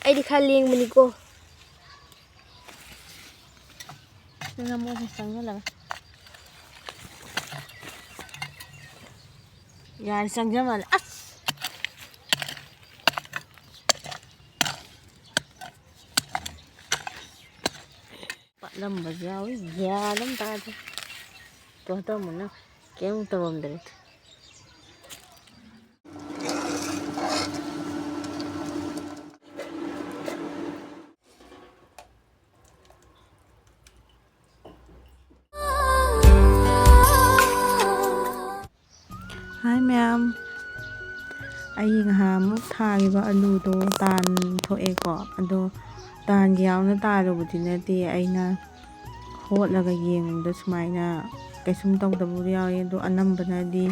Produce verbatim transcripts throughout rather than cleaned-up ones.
ꯑꯩꯗꯤ ꯈꯔ ꯂꯦꯡꯕꯅꯤꯀꯣ꯫ ꯅꯪ ꯃꯣꯏꯁꯦ ꯆꯪꯁꯤꯜꯂꯒ꯫ ꯌꯥꯔꯦ, ꯆꯪꯁꯤꯟꯃꯜꯂꯦ꯫ ꯑꯁ! ꯄꯠꯂꯝꯕꯁꯨ ꯌꯥꯎꯏ, ꯒ꯭ꯌꯥꯟ ꯑꯃ ꯇꯥꯗꯦ꯫ ꯇꯣ ꯇꯧꯕꯅ ꯀꯩꯝ ꯇꯧꯔꯝꯗ꯭ꯔꯦ꯫ ꯍꯥꯏ ꯃꯌꯥꯝ, ꯑꯩ ꯉꯍꯥꯟꯃꯨꯛ ꯊꯥꯈꯤꯕ ꯑꯂꯨꯗꯣ ꯇꯥꯟ ꯊꯣꯛꯑꯦꯀꯣ꯫ ꯑꯗꯣ ꯇꯥꯟꯒꯤ ꯌꯥꯎꯅ ꯇꯥꯜꯂꯨꯕꯗꯤ ꯅꯠꯇꯦ, ꯑꯩꯅ ꯍꯣꯠꯂꯒ ꯌꯦꯡꯕꯗ ꯁꯨꯃꯥꯏꯅ ꯀꯩꯁꯨꯝ ꯇꯧꯗꯕꯕꯨꯗꯤ ꯌꯥꯎꯋꯦ꯫ ꯑꯗꯣ ꯑꯅꯝꯕꯅꯗꯤ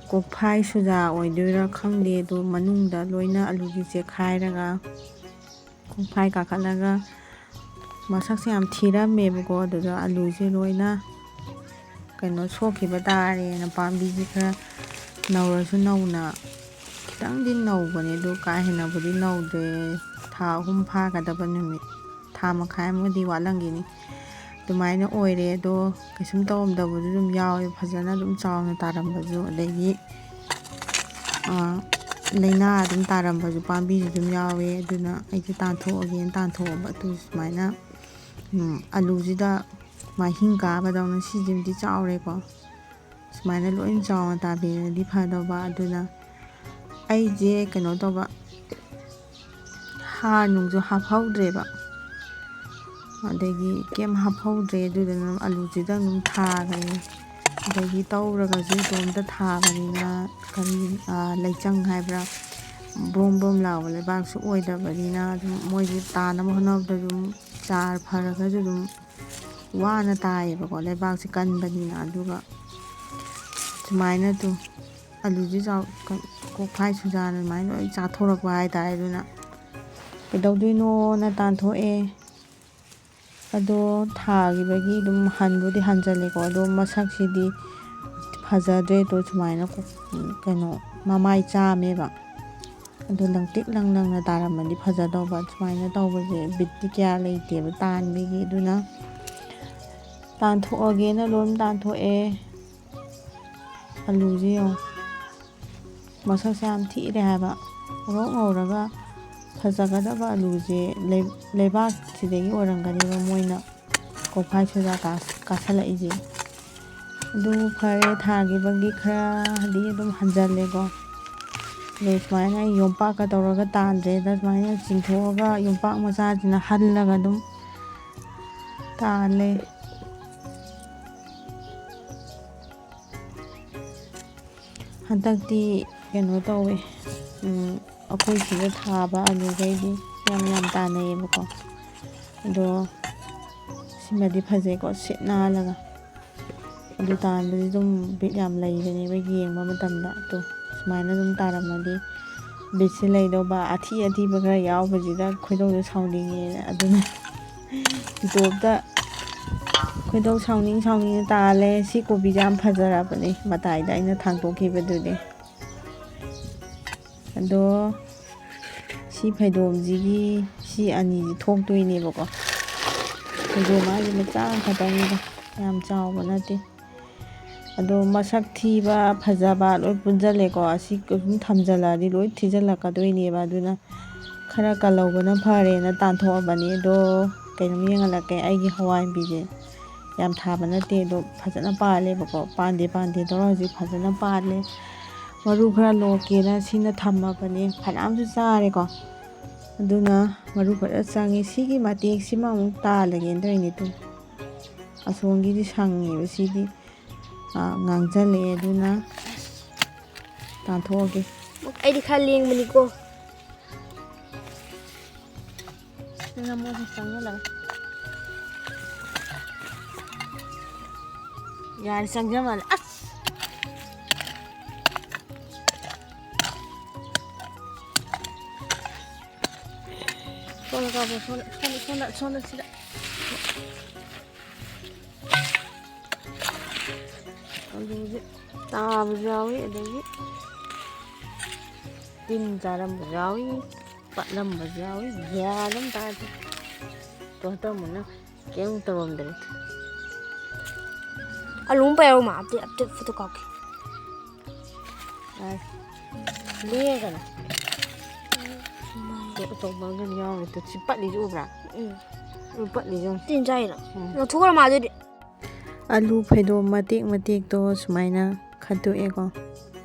ꯀꯣꯛꯐꯥꯏ ꯁꯨꯖꯥ ꯑꯣꯏꯗꯣꯏꯔꯥ ꯈꯪꯗꯦ, ꯑꯗꯣ ꯃꯅꯨꯡꯗ ꯂꯣꯏꯅ ꯑꯂꯨꯒꯤ ꯆꯦꯛꯈꯥꯏꯔꯒ ꯀꯣꯛꯐꯥꯏ ꯀꯥꯈꯠꯂꯒ ꯃꯁꯛꯁꯦ ꯌꯥꯝ ꯊꯤꯔꯝꯃꯦꯕꯀꯣ꯫ ꯑꯗꯨꯗ ꯑꯂꯨꯁꯦ ꯂꯣꯏꯅ ꯀꯩꯅꯣ ꯁꯣꯛꯈꯤꯕ ꯇꯥꯔꯦꯅ, ꯄꯥꯝꯕꯤꯁꯦ ꯈꯔ ꯅꯧꯔꯁꯨ ꯅꯧꯅ, ꯈꯤꯇꯪꯗꯤ ꯅꯧꯕꯅꯦ, ꯑꯗꯨ ꯀꯥ ꯍꯦꯟꯅꯕꯨꯗꯤ ꯅꯧꯗ꯭ꯔꯦ꯫ ꯊꯥ ꯑꯍꯨꯝ ꯐꯥꯒꯗꯕ ꯅꯨꯃꯤꯠ, ꯊꯥ ꯃꯈꯥꯏ ꯑꯃꯗꯤ ꯋꯥꯠꯂꯝꯒꯤꯅꯤ꯫ ꯑꯗꯨꯃꯥꯏꯅ ꯑꯣꯏꯔꯦ꯫ ꯑꯗꯣ ꯀꯩꯁꯨꯝ ꯇꯧꯔꯝꯗꯕꯁꯨ ꯑꯗꯨꯝ ꯌꯥꯎꯋꯦ, ꯐꯖꯅ ꯑꯗꯨꯝ ꯆꯥꯎꯅ ꯇꯥꯔꯝꯕꯁꯨ, ꯑꯗꯒꯤ, ꯑꯥ, ꯂꯥꯏꯅꯥ ꯑꯗꯨꯝ ꯇꯥꯔꯝꯕꯁꯨ ꯄꯥꯝꯕꯤꯁꯨ ꯑꯗꯨꯝ ꯌꯥꯎꯋꯦ꯫ ꯑꯗꯨꯅ ꯑꯩꯁꯦ ꯇꯥꯟꯊꯣꯛꯑꯒꯦꯅ ꯇꯥꯟꯊꯣꯛꯑꯕ꯫ ꯑꯗꯨ ꯁꯨꯃꯥꯏꯅ, ꯎꯝ, ꯑꯂꯨꯁꯤꯗ ꯃꯍꯤꯡ ꯀꯥꯕꯗꯧꯅ ꯁꯤꯁꯤꯃꯗꯤ ꯆꯥꯎꯔꯦꯀꯣ꯫ ꯁꯨꯃꯥꯏꯅ ꯂꯣꯏ ꯆꯥꯎꯅ ꯇꯥꯕꯤꯔꯗꯤ ꯐꯗꯧꯕ꯫ ꯑꯗꯨꯅ ꯑꯩꯁꯦ ꯀꯩꯅꯣ ꯇꯧꯕ, ꯍꯥꯔ ꯅꯨꯡꯁꯨ ꯍꯥꯞꯍꯧꯗ꯭ꯔꯦꯕ, ꯑꯗꯒꯤ ꯀꯩꯝ ꯍꯥꯞꯍꯧꯗ꯭ꯔꯦ꯫ ꯑꯗꯨꯗꯨꯅ ꯑꯂꯨꯁꯤꯗ ꯑꯗꯨꯝ ꯊꯥꯈ꯭ꯔꯦ꯫ ꯑꯗꯒꯤ ꯇꯧꯔꯒꯁꯨ ꯏꯇꯣꯝꯇ ꯊꯥꯕꯅꯤꯅ ꯀꯔꯤ, ꯑꯥ, ꯂꯩꯆꯪ ꯍꯥꯏꯕ꯭ꯔꯥ, ꯕꯣꯝ ꯕꯣꯝ ꯂꯥꯎꯕ ꯂꯩꯕꯥꯛꯁꯨ ꯑꯣꯏꯗꯕꯅꯤꯅ ꯑꯗꯨꯝ ꯃꯣꯏꯁꯦ ꯇꯥꯅꯕ ꯍꯣꯠꯅꯕꯗ ꯑꯗꯨꯝ ꯆꯥꯔ ꯐꯔꯒꯁꯨ ꯑꯗꯨꯝ ꯋꯥꯅ ꯇꯥꯏꯌꯦꯕꯀꯣ, ꯂꯩꯕꯥꯛꯁꯦ ꯀꯟꯕꯅꯤꯅ꯫ ꯑꯗꯨꯒ ꯁꯨꯃꯥꯏꯅ ꯑꯗꯨꯝ ꯑꯂꯨꯁꯦ ꯆꯥꯎ-, ꯀ-, ꯀꯣꯛꯐꯥꯏ ꯁꯨꯖꯥꯅ ꯑꯗꯨꯃꯥꯏꯅ ꯂꯣꯏ ꯆꯥꯊꯣꯔꯛꯄ ꯍꯥꯏꯇꯥꯔꯦ꯫ ꯑꯗꯨꯅ ꯀꯩꯗꯧꯗꯣꯏꯅꯣꯅ ꯇꯥꯟꯊꯣꯛꯑꯦ꯫ ꯑꯗꯣ ꯊꯥꯈꯤꯕꯒꯤ ꯑꯗꯨꯝ ꯍꯟꯕꯨꯗꯤ ꯍꯟꯖꯜꯂꯦꯀꯣ꯫ ꯑꯗꯣ ꯃꯁꯛꯁꯤꯗꯤ ꯐꯖꯗ꯭ꯔꯦ꯫ ꯑꯗꯣ ꯁꯨꯃꯥꯏꯅ ꯀꯣ-, ꯀꯩꯅꯣ, ꯃꯃꯥꯏ ꯆꯥꯝꯃꯦꯕ꯫ ꯑꯗꯣ ꯂꯪꯇꯤꯛ ꯂꯪ ꯂꯪꯅ ꯇꯥꯔꯝꯃꯗꯤ ꯐꯖꯗꯧꯕ꯫ ꯁꯨꯃꯥꯏꯅ ꯇꯧꯕꯁꯦ ꯕꯤꯠꯇꯤ ꯀꯌꯥ ꯂꯩꯇꯦꯕ ꯇꯥꯟꯕꯒꯤ꯫ ꯑꯗꯨꯅ ꯇꯥꯟꯊꯣꯛꯑꯒꯦꯅ ꯂꯣꯏ ꯇꯥꯟꯊꯣꯛꯑꯦ꯫ ꯑꯂꯨꯁꯦ ꯌꯦꯡꯉꯣ, ꯃꯁꯛꯁꯦ ꯌꯥꯝ ꯊꯤꯔꯦ ꯍꯥꯏꯕ꯫ ꯉꯧꯔꯣꯛ ꯉꯧꯔꯒ ꯐꯖꯒꯗꯕ ꯑꯂꯨꯁꯦ ꯂꯩ-, ꯂꯩꯕꯥꯛꯁꯤꯗꯒꯤ ꯑꯣꯏꯔꯝꯒꯅꯦꯕ ꯃꯣꯏꯅ ꯀꯣꯛꯐꯥꯏ ꯁꯨꯖꯥ ꯀꯥ-, ꯀꯥꯁꯜꯂꯛꯏꯁꯦ꯫ ꯑꯗꯨ ꯐꯔꯦ, ꯊꯥꯈꯤꯕꯒꯤ ꯈꯔꯗꯤ ꯑꯗꯨꯝ ꯍꯟꯖꯜꯂꯦꯀꯣ꯫ ꯑꯗꯣ ꯁꯨꯃꯥꯏꯅ ꯑꯩ ꯌꯣꯝꯄꯥꯛꯀ ꯇꯧꯔꯒ ꯇꯥꯟꯗ꯭ꯔꯦꯗ, ꯁꯨꯃꯥꯏꯅ ꯆꯤꯡꯊꯣꯛꯑꯒ ꯌꯣꯝꯄꯥꯛ ꯃꯆꯥꯁꯤꯅ ꯍꯜꯂꯒ ꯑꯗꯨꯝ ꯇꯥꯜꯂꯦ꯫ ꯍꯟꯗꯛꯇꯤ ꯀꯩꯅꯣ ꯇꯧꯋꯦ, ꯎꯝ, ꯑꯩꯈꯣꯏ ꯁꯤꯗ ꯊꯥꯕ ꯑꯂꯨꯈꯩꯗꯤ ꯌꯥꯝ ꯌꯥꯝ ꯇꯥꯟꯅꯩꯌꯦꯕꯀꯣ꯫ ꯑꯗꯣ ꯁꯤꯃꯗꯤ ꯐꯖꯩꯀꯣ, ꯁꯤꯠ ꯅꯥꯜꯂꯒ꯫ ꯑꯗꯨ ꯇꯥꯟꯕꯗꯤ ꯑꯗꯨꯝ ꯕꯤꯠ ꯌꯥꯝ ꯂꯩꯕꯅꯦꯕ ꯌꯦꯡꯕ ꯃꯇꯝꯗ꯫ ꯑꯗꯣ ꯁꯨꯃꯥꯏꯅ ꯑꯗꯨꯝ ꯇꯥꯔꯝꯃꯗꯤ ꯕꯤꯠꯁꯦ ꯂꯩꯗꯧꯕ꯫ ꯑꯊꯤ ꯑꯊꯤꯕ ꯈꯔ ꯌꯥꯎꯕꯁꯤꯗ ꯈꯣꯏꯗꯧꯗꯣ ꯁꯥꯎꯅꯤꯡꯉꯦ꯫ ꯑꯗꯨꯅ ꯏꯇꯣꯝꯇ ꯈꯣꯏꯗꯧ ꯁꯥꯎꯅꯤꯡ ꯁꯥꯎꯅꯤꯡꯅ ꯇꯥꯜꯂꯦ꯫ ꯁꯤ ꯀꯣꯕꯤꯁꯦ ꯌꯥꯝ ꯐꯖꯔꯕꯅꯦ, ꯃꯇꯥꯏꯗ ꯑꯩꯅ ꯊꯥꯡꯇꯣꯛꯈꯤꯕꯗꯨꯗꯤ꯫ ꯑꯗꯣ ꯁꯤ ꯐꯩꯗꯣꯝꯁꯤꯒꯤ ꯁꯤ ꯑꯅꯤꯁꯤ ꯊꯣꯛꯇꯣꯏꯅꯦꯕꯀꯣ꯫ ꯐꯩꯗꯣꯝ ꯍꯥꯏꯁꯦ ꯃꯆꯥ ꯈꯛꯇꯅꯤꯗ, ꯌꯥꯝ ꯆꯥꯎꯕ ꯅꯠꯇꯦ꯫ ꯑꯗꯣ ꯃꯁꯛ ꯊꯤꯕ ꯐꯖꯕ ꯂꯣꯏ ꯄꯨꯟꯁꯤꯜꯂꯦꯀꯣ꯫ ꯑꯁꯤ ꯁꯨꯝ ꯊꯝꯖꯤꯜꯂꯛꯑꯗꯤ ꯂꯣꯏ ꯊꯤꯖꯤꯜꯂꯛꯀꯗꯣꯏꯅꯦꯕ꯫ ꯑꯗꯨꯅ ꯈꯔ ꯀꯜꯍꯧꯕꯅ ꯐꯔꯦꯅ ꯇꯥꯟꯊꯣꯛꯑꯕꯅꯤ꯫ ꯑꯗꯣ ꯀꯩꯅꯣꯝ ꯌꯦꯡꯍꯜꯂꯛꯀꯦ, ꯑꯩꯒꯤ ꯍꯋꯥꯏꯕꯤꯁꯦ ꯌꯥꯝ ꯊꯥꯕ ꯅꯠꯇꯦ, ꯑꯗꯣ ꯐꯖꯅ ꯄꯥꯜꯂꯦꯕꯀꯣ꯫ ꯄꯥꯟꯗꯦ ꯄꯥꯟꯗꯦ ꯇꯧꯔ ꯍꯧꯖꯤꯛ ꯐꯖꯅ ꯄꯥꯜꯂꯦ꯫ ꯃꯔꯨ ꯈꯔ ꯂꯣꯛꯀꯦꯅ ꯁꯤꯅ ꯊꯝꯃꯕꯅꯦ꯫ ꯐꯅꯌꯥꯝꯁꯨ ꯆꯥꯔꯦꯀꯣ꯫ ꯑꯗꯨꯅ ꯃꯔꯨ ꯐꯖꯅ ꯆꯪꯉꯤ꯫ ꯁꯤꯒꯤ ꯃꯇꯦꯛꯁꯤꯃ ꯑꯃꯨꯛ ꯇꯥꯜꯂꯒꯦꯅ ꯇꯧꯔꯤꯅꯦ꯫ ꯑꯗꯨꯝ ꯑꯁꯣꯝꯒꯤꯗꯤ ꯁꯪꯉꯦꯕ, ꯁꯤꯗꯤ, ꯑꯥ, ꯉꯥꯡꯁꯤꯜꯂꯛꯑꯦ꯫ ꯑꯗꯨꯅ ꯇꯥꯟꯊꯣꯛꯑꯒꯦ꯫ ꯑꯩꯗꯤ ꯈꯔ ꯂꯦꯡꯕꯅꯤꯀꯣ꯫ ꯅꯝꯃꯣꯁꯦ ꯆꯪꯁꯤꯜꯂꯒ꯫ ꯌꯥꯔꯦ, ꯆꯪꯁꯤꯟꯃꯜꯂꯦ꯫ ꯑꯁ! ꯁꯣꯝꯗ ꯀꯥꯎꯕ, ꯁꯣꯝꯗ, ꯁꯣꯝꯗ, ꯁꯣꯝꯗ, ꯁꯣꯝꯗ, ꯁꯤꯗ꯫ ꯑꯂꯨꯁꯦ ꯇꯥꯕꯁꯨ ꯌꯥꯎꯏ꯫ ꯑꯗꯒꯤ ꯇꯤꯟ ꯆꯥꯔꯝꯕꯁꯨ ꯌꯥꯎꯏ, ꯄꯠꯂꯝꯕꯁꯨ ꯌꯥꯎꯏ, ꯒ꯭ꯌꯥꯟ ꯑꯃ ꯇꯥꯗꯦ꯫ ꯇꯣ ꯍꯟꯗꯛ ꯑꯃꯨꯛꯅ ꯀꯩꯝ ꯇꯧꯔꯝꯗ꯭ꯔꯦ꯫ ꯑꯂꯨ ꯑꯃ ꯄꯥꯏꯔꯣ, ꯃꯥ ꯑꯝꯇ, ꯑꯝꯇ ꯐꯣꯇꯣ ꯀꯥꯞꯀꯦ꯫ ꯑꯥꯏ꯫ ꯂꯦꯡꯒꯅꯨ꯫ ꯇꯣ ꯑꯆꯧꯕ ꯑꯃꯒ ꯌꯥꯎꯔꯦ꯫ ꯇꯣ ꯁꯤ ꯄꯠꯂꯤꯁꯤ ꯎꯕ꯭ꯔꯥ? ꯎꯝ꯫ ꯎ, ꯄꯠꯂꯤꯁꯤ ꯌꯦꯡꯉꯨ꯫ ꯇꯤꯟ ꯆꯥꯏꯔꯣ? ꯎꯝ꯫ ꯂꯧꯊꯣꯛꯈ꯭ꯔꯣ ꯃꯥ ꯑꯗꯨꯗꯤ꯫ ꯑꯂꯨ ꯐꯩꯗꯣꯝ ꯃꯇꯦꯛ ꯃꯇꯦꯛꯇꯣ ꯁꯨꯃꯥꯏꯅ ꯈꯟꯗꯣꯛꯑꯦꯀꯣ꯫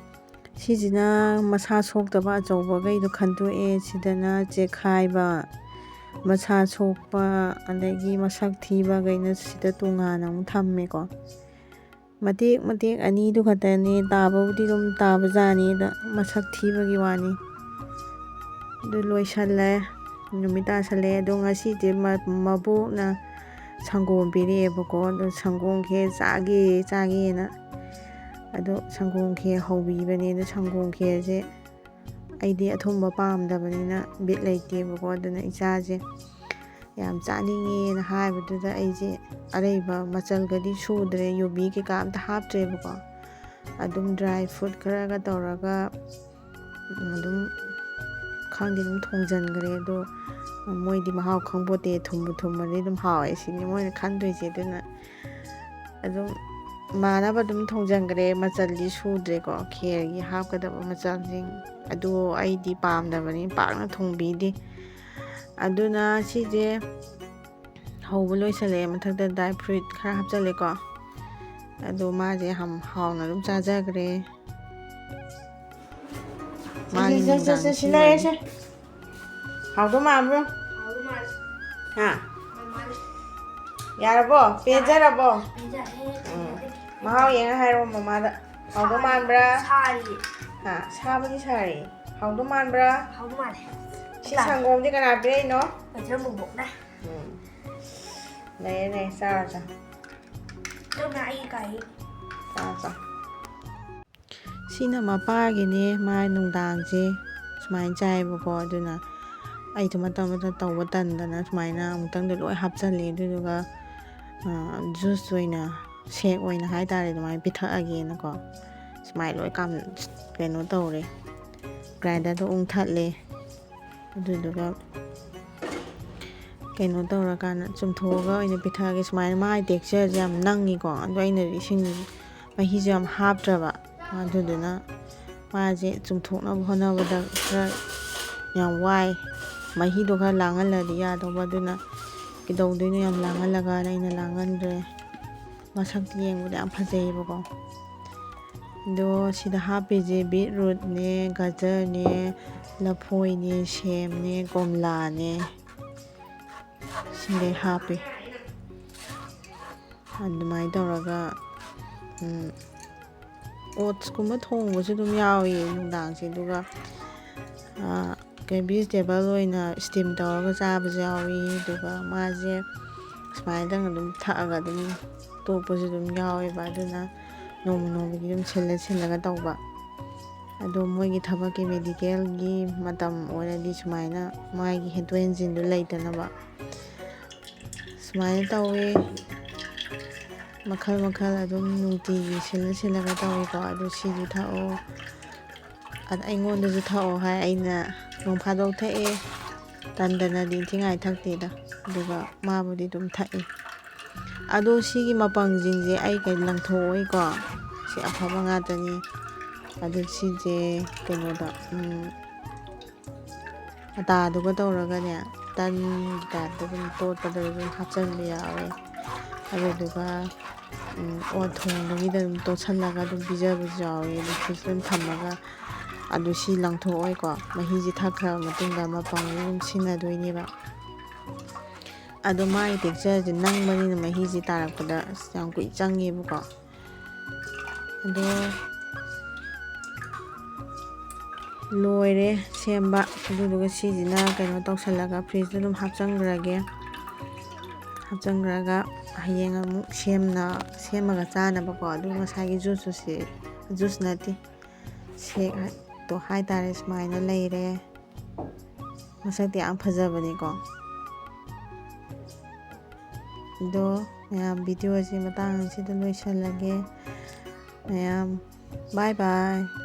ꯁꯤꯁꯤꯅ ꯃꯁꯥ ꯁꯣꯛꯇꯕ ꯑꯆꯧꯕꯈꯩꯗꯣ ꯈꯟꯗꯣꯛꯑꯦ꯫ ꯁꯤꯗꯅ ꯆꯦꯛꯈꯥꯏꯕ, ꯃꯁꯥ ꯁꯣꯛꯄ, ꯑꯗꯒꯤ ꯃꯁꯛ ꯊꯤꯕꯈꯩꯅ ꯁꯤꯗ ꯇꯣꯉꯥꯟꯅ ꯑꯃꯨꯛ ꯊꯝꯃꯦꯀꯣ꯫ ꯃꯇꯦꯛ ꯃꯇꯦꯛ ꯑꯅꯤꯗꯨ ꯈꯛꯇꯅꯦ, ꯇꯥꯕꯕꯨꯗꯤ ꯑꯗꯨꯝ ꯇꯥꯕꯖꯥꯠꯅꯤ, ꯑꯗ ꯃꯁꯛ ꯊꯤꯕꯒꯤ ꯋꯥꯅꯤ꯫ ꯑꯗꯨ ꯂꯣꯏꯁꯜꯂꯦ, ꯅꯨꯃꯤꯠ ꯇꯥꯁꯜꯂꯦ꯫ ꯑꯗꯣ ꯉꯁꯤꯗꯤ ꯃ-, ꯃꯕꯣꯛꯅ ꯁꯪꯒꯣꯝ ꯄꯤꯔꯛꯑꯦꯕꯀꯣ꯫ ꯑꯗꯣ ꯁꯪꯒꯣꯝ ꯈꯦꯔ ꯆꯥꯒꯦ ꯆꯥꯒꯦꯅ, ꯑꯗꯣ ꯁꯪꯒꯣꯝ ꯈꯦꯔ ꯍꯧꯕꯤꯕꯅꯦ꯫ ꯑꯗꯣ ꯁꯪꯒꯣꯝ ꯈꯦꯔꯁꯦ ꯑꯩꯗꯤ ꯑꯊꯨꯝꯕ ꯄꯥꯝꯗꯕꯅꯤꯅ ꯕꯤꯠ ꯂꯩꯇꯦꯕꯀꯣ꯫ ꯑꯗꯨꯅ ꯏꯆꯥꯁꯦ ꯌꯥꯝ ꯆꯥꯅꯤꯡꯉꯦꯅ ꯍꯥꯏꯕꯗꯨꯗ ꯑꯩꯁꯦ ꯑꯔꯩꯕ ꯃꯆꯜꯒꯗꯤ ꯁꯨꯗ꯭ꯔꯦ, ꯌꯨꯕꯤ ꯀꯩꯀꯥ ꯑꯝꯇ ꯍꯥꯞꯇ꯭ꯔꯦꯕꯀꯣ꯫ ꯑꯗꯨꯝ ꯗ꯭ꯔꯥꯏ ꯐ꯭ꯔꯨꯠ ꯈꯔꯒ ꯇꯧꯔꯒ ꯑꯗꯨꯝ, ꯈꯪꯗꯦ, ꯑꯗꯨꯝ ꯊꯣꯡꯖꯟꯈ꯭ꯔꯦ꯫ ꯑꯗꯣ ꯃꯣꯏꯗꯤ ꯃꯍꯥꯎ ꯈꯪꯄꯣꯠꯇꯦ, ꯊꯨꯝꯕꯨ ꯊꯨꯝꯃꯗꯤ ꯑꯗꯨꯝ ꯍꯥꯎꯋꯦ ꯁꯤꯅꯤ ꯃꯣꯏꯅ ꯈꯟꯗꯣꯏꯁꯦ꯫ ꯑꯗꯨꯅ ꯑꯗꯨꯝ ꯃꯥꯟꯅꯕ ꯑꯗꯨꯝ ꯊꯣꯡꯖꯟꯈ꯭ꯔꯦ, ꯃꯆꯜꯗꯤ ꯁꯨꯗ꯭ꯔꯦꯀꯣ, ꯈꯦꯔꯒꯤ ꯍꯥꯞꯀꯗꯕ ꯃꯆꯜꯁꯤꯡ ꯑꯗꯨ ꯑꯩꯗꯤ ꯄꯥꯝꯗꯕꯅꯤ, ꯄꯥꯛꯅ ꯊꯣꯡꯕꯤꯗꯦ꯫ ꯑꯗꯨꯅ ꯁꯤꯁꯦ ꯍꯧꯕ ꯂꯣꯏꯁꯜꯂꯛꯑꯦ꯫ ꯃꯊꯛꯇ ꯗ꯭ꯔꯥꯏ ꯐ꯭ꯔꯨꯏꯠ ꯈꯔ ꯍꯥꯞꯆꯜꯂꯦꯀꯣ꯫ ꯑꯗꯣ ꯃꯥꯁꯦ ꯌꯥꯝ ꯍꯥꯎꯅ ꯑꯗꯨꯝ ꯆꯥꯖꯈ꯭ꯔꯦ꯫ ꯃꯥꯒꯤ ꯁꯦ, ꯁꯦ, ꯁꯦ, ꯅꯨꯡꯗꯥꯡ ꯁꯤ ꯁꯤ ꯂꯩꯔꯦ, ꯑꯣꯏꯔꯦ꯫ ꯁꯦ꯫ ꯍꯥꯎꯗꯧ ꯃꯥꯟꯕ꯭ꯔꯣ? ꯍꯥꯎꯗꯧ ꯃꯥꯜꯂꯦ꯫ ꯍꯥ? ꯍꯥꯎ ꯃꯥꯜꯂꯦ꯫ ꯌꯥꯔꯕꯣ? ꯄꯦꯟꯖꯔꯕꯣ? ꯄꯦꯟꯖꯔꯦ, ꯎꯝ꯫ ꯄꯦꯟꯖꯔꯦ꯫ ꯃꯍꯥꯎ ꯌꯦꯡꯉ ꯍꯥꯏꯔꯣ ꯃꯃꯥꯗ꯫ ꯍꯥꯎꯗꯧ ꯃꯥꯟꯕ꯭ꯔꯥ? ꯁꯥꯔꯤ꯫ ꯍꯥ, ꯁꯥꯕꯨꯗꯤ ꯁꯥꯔꯤ꯫ ꯍꯥꯎꯗꯧ ꯃꯥꯟꯕ꯭ꯔꯥ? ꯍꯥꯎꯗꯧ ꯃꯥꯜꯂꯦ꯫ ꯁꯤ ꯁꯪꯒꯣꯝꯗꯤ ꯀꯅꯥ ꯄꯤꯔꯛꯏꯅꯣ? ꯄꯩꯁꯥ ꯃꯨꯛꯕꯣꯛꯅ꯫ ꯎꯝ꯫ ꯂꯩꯔꯦ, ꯂꯩꯔꯦ, ꯆꯥꯔꯣ, ꯆꯥ꯫ ꯑꯗꯨꯅ ꯑꯩ ꯀꯥꯏ꯫ ꯆꯥ, ꯆꯥ꯫ ꯁꯤꯅ ꯃꯄꯥꯒꯤꯅꯦ, ꯃꯥ ꯅꯨꯡꯗꯥꯡꯁꯦ ꯁꯨꯃꯥꯏꯅ ꯆꯥꯏꯌꯦꯕꯀꯣ꯫ ꯑꯗꯨꯅ ꯑꯩꯁꯨ ꯃꯇꯝ ꯃꯇꯝ ꯇꯧꯕ ꯇꯟꯗꯅ ꯁꯨꯃꯥꯏꯅ ꯑꯃꯨꯛꯇꯪꯗ ꯂꯣꯏ ꯍꯥꯞꯆꯜꯂꯦ꯫ ꯑꯗꯨꯗꯨꯒ, ꯑ, ꯖꯨꯁ ꯑꯣꯏꯅ, ꯁꯦꯛ ꯑꯣꯏꯅ ꯍꯥꯏꯇꯥꯔꯦ, ꯑꯗꯨꯃꯥꯏꯅ ꯄꯤꯊꯛꯑꯒꯦꯅꯀꯣ꯫ ꯁꯨꯃꯥꯏꯅ ꯂꯣꯏ ꯀꯥꯝ-, ꯀꯩꯅꯣ ꯇꯧꯔꯦ꯫ ꯒ꯭ꯔꯥꯏꯟꯗꯔꯗꯣ ꯎꯪꯊꯠꯂꯦ꯫ ꯑꯗꯨꯗꯨꯒ ꯀꯩꯅꯣ ꯇꯧꯔꯀꯥꯟꯗ ꯆꯨꯝꯊꯣꯛꯑꯒ ꯑꯣꯏꯅ ꯄꯤꯊꯛꯑꯒꯦ꯫ ꯁꯨꯃꯥꯏꯅ ꯃꯥꯒꯤ ꯇꯦꯛꯆꯔꯁꯦ ꯌꯥꯝ ꯅꯪꯉꯤꯀꯣ꯫ ꯑꯗꯣ ꯑꯩꯅ ꯏꯁꯤꯡ ꯃꯍꯤꯁꯨ ꯌꯥꯝ ꯍꯥꯞꯇ꯭ꯔꯕ꯫ ꯑꯗꯨꯗꯨꯅ ꯃꯥꯁꯦ ꯆꯨꯝꯊꯣꯛꯅꯕ ꯍꯣꯠꯅꯕꯗ ꯈꯔ ꯌꯥꯝ ꯋꯥꯏ꯫ ꯃꯍꯤꯗꯣ ꯈꯔ ꯂꯥꯡꯍꯜꯂꯗꯤ ꯌꯥꯗꯧꯕ꯫ ꯑꯗꯨꯅ ꯀꯩꯗꯧꯗꯣꯏꯅꯣ ꯌꯥꯝ ꯂꯥꯡꯍꯜꯂꯒꯅ ꯑꯩꯅ ꯂꯥꯡꯍꯟꯗ꯭ꯔꯦ꯫ ꯃꯁꯛꯇꯤ ꯌꯦꯡꯕꯗ ꯌꯥꯝ ꯐꯖꯩꯌꯦꯕꯀꯣ꯫ ꯑꯗꯣ ꯁꯤꯗ ꯍꯥꯞꯄꯤꯁꯦ ꯕꯤꯠꯔꯨꯠꯅꯦ, ꯒꯖꯔꯅꯦ, ꯂꯐꯣꯏꯅꯦ, ꯁꯦꯝꯅꯦ, ꯀꯣꯝꯂꯥꯅꯦ, ꯁꯤꯡꯈꯩ ꯍꯥꯞꯄꯤ꯫ ꯑꯗꯨꯃꯥꯏꯅ ꯇꯧꯔꯒ, ꯎꯝ, ꯑꯣꯠꯁꯀꯨꯝꯕ ꯊꯣꯡꯕꯁꯨ ꯑꯗꯨꯝ ꯌꯥꯎꯏ ꯅꯨꯡꯗꯥꯡꯁꯦ꯫ ꯑꯗꯨꯒ, ꯑꯥ, ꯀꯩ, ꯚꯤꯖꯤꯇꯦꯕꯜ ꯑꯣꯏꯅ ꯁ꯭ꯇꯤꯝ ꯇꯧꯔꯒ ꯆꯥꯕꯁꯨ ꯌꯥꯎꯏ꯫ ꯑꯗꯨꯒ ꯃꯥꯁꯦ ꯁꯨꯃꯥꯏꯅ ꯑꯗꯨꯝ ꯊꯛꯑꯒ ꯑꯗꯨꯝ ꯇꯣꯛꯄꯁꯨ ꯑꯗꯨꯝ ꯌꯥꯎꯋꯦꯕ꯫ ꯑꯗꯨꯅ ꯅꯣꯡꯃ ꯅꯣꯡꯃꯒꯤ ꯑꯗꯨꯝ ꯁꯤꯜꯂ ꯁꯤꯜꯂꯒ ꯇꯧꯕ꯫ ꯑꯗꯣ ꯃꯣꯏꯒꯤ ꯊꯕꯛꯀꯤ ꯃꯦꯗꯤꯀꯦꯜꯒꯤ ꯃꯇꯝ ꯑꯣꯏꯔꯗꯤ ꯁꯨꯃꯥꯏꯅ ꯃꯥꯒꯤ ꯍꯦꯟꯗꯣꯛ ꯍꯦꯟꯖꯤꯟꯗꯣ ꯂꯩꯇꯅꯕ ꯁꯨꯃꯥꯏꯅ ꯇꯧꯋꯦ꯫ ꯃꯈꯜ ꯃꯈꯜ ꯑꯗꯨꯝ ꯅꯨꯡꯇꯤꯒꯤ ꯁꯤꯜꯂ ꯁꯤꯜꯂꯒ ꯇꯧꯋꯤꯀꯣ꯫ ꯑꯗꯨ ꯁꯤꯁꯨ ꯊꯛꯑꯣ꯫ ꯑꯗ ꯑꯩꯉꯣꯟꯗꯁꯨ ꯊꯛꯑꯣ ꯍꯥꯏ꯫ ꯑꯩꯅ ꯅꯣꯡ ꯐꯥꯗꯣꯛ ꯊꯛꯑꯦ꯫ ꯇꯟꯗꯅꯗꯤ ꯏꯟꯊꯤꯉꯥꯏ ꯊꯛꯇꯦꯗ꯫ ꯑꯗꯨꯒ ꯃꯥꯕꯨꯗꯤ ꯑꯗꯨꯝ ꯊꯛꯏ꯫ ꯑꯗꯣ ꯁꯤꯒꯤ ꯃꯄꯪꯁꯤꯡꯁꯦ ꯑꯩ ꯀꯩ ꯂꯪꯊꯣꯛꯑꯣꯏꯀꯣ꯫ ꯁꯤ ꯑꯐꯕ ꯉꯥꯛꯇꯅꯤ꯫ ꯑꯗꯨ ꯁꯤꯁꯦ ꯀꯩꯅꯣꯗ, ꯎꯝ, ꯑꯇꯥꯗꯨꯒ ꯇꯧꯔꯒꯅꯦ, ꯇꯟꯒꯤ ꯇꯥꯏꯞꯇ ꯑꯗꯨꯝ ꯇꯣꯠꯄꯗ ꯑꯗꯨꯝ ꯍꯥꯞꯆꯤꯟꯕ ꯌꯥꯎꯋꯦ꯫ ꯑꯗꯨꯗꯨꯒ, ꯎꯝ, ꯑꯣꯠ ꯊꯣꯡꯕꯒꯤꯗ ꯑꯗꯨꯝ ꯇꯣꯠꯁꯜꯂꯒ ꯑꯗꯨꯝ ꯄꯤꯖꯕꯁꯨ ꯌꯥꯎꯋꯦ꯫ ꯑꯗꯨ ꯐ꯭ꯔꯤꯖꯇ ꯑꯗꯨꯝ ꯊꯝꯃꯒ, ꯑꯗꯨ ꯁꯤ ꯂꯪꯊꯣꯛꯑꯣꯏꯀꯣ꯫ ꯃꯍꯤꯁꯤ ꯊꯛꯈ꯭ꯔꯕ ꯃꯇꯨꯡꯗ ꯃꯄꯪꯁꯤ ꯑꯗꯨꯝ ꯁꯤꯖꯤꯟꯅꯗꯣꯏꯅꯦꯕ꯫ ꯑꯗꯣ ꯃꯥꯒꯤ ꯇꯦꯛꯆꯔꯁꯦ ꯅꯪꯕꯅꯤꯅ ꯃꯍꯤꯁꯦ ꯇꯥꯔꯛꯄꯗ ꯑꯁ ꯌꯥꯝ ꯀꯨꯏ ꯆꯪꯉꯦꯕꯀꯣ꯫ ꯑꯗꯣ ꯂꯣꯏꯔꯦ ꯁꯦꯝꯕ꯫ ꯑꯗꯨꯗꯨꯒ ꯁꯤꯁꯤꯅ ꯀꯩꯅꯣ ꯇꯧꯁꯜꯂꯒ ꯐ꯭ꯔꯤꯖꯇ ꯑꯗꯨꯝ ꯍꯥꯞꯆꯟꯈ꯭ꯔꯒꯦ꯫ ꯍꯥꯞꯆꯟꯈ꯭ꯔꯒ ꯍꯌꯦꯡ ꯑꯃꯨꯛ ꯁꯦꯝꯅ, ꯁꯦꯝꯃꯒ ꯆꯥꯅꯕꯀꯣ꯫ ꯑꯗꯨ ꯉꯁꯥꯏꯒꯤ ꯖꯨꯁꯇꯨ ꯁꯤ, ꯖꯨꯁ ꯅꯠꯇꯦ, ꯁꯦꯛꯇꯣ ꯍꯥꯏꯇꯥꯔꯦ, ꯁꯨꯃꯥꯏꯅ ꯂꯩꯔꯦ꯫ ꯃꯁꯛꯇꯤ ꯌꯥꯝ ꯐꯖꯕꯅꯤꯀꯣ꯫ ꯑꯗꯣ ꯃꯌꯥꯝ, ꯚꯤꯗꯤꯑꯣ ꯑꯁꯤ ꯃꯇꯥꯡ ꯑꯁꯤꯗ ꯂꯣꯏꯁꯜꯂꯒꯦ꯫ ꯃꯌꯥꯝ, bye bye꯫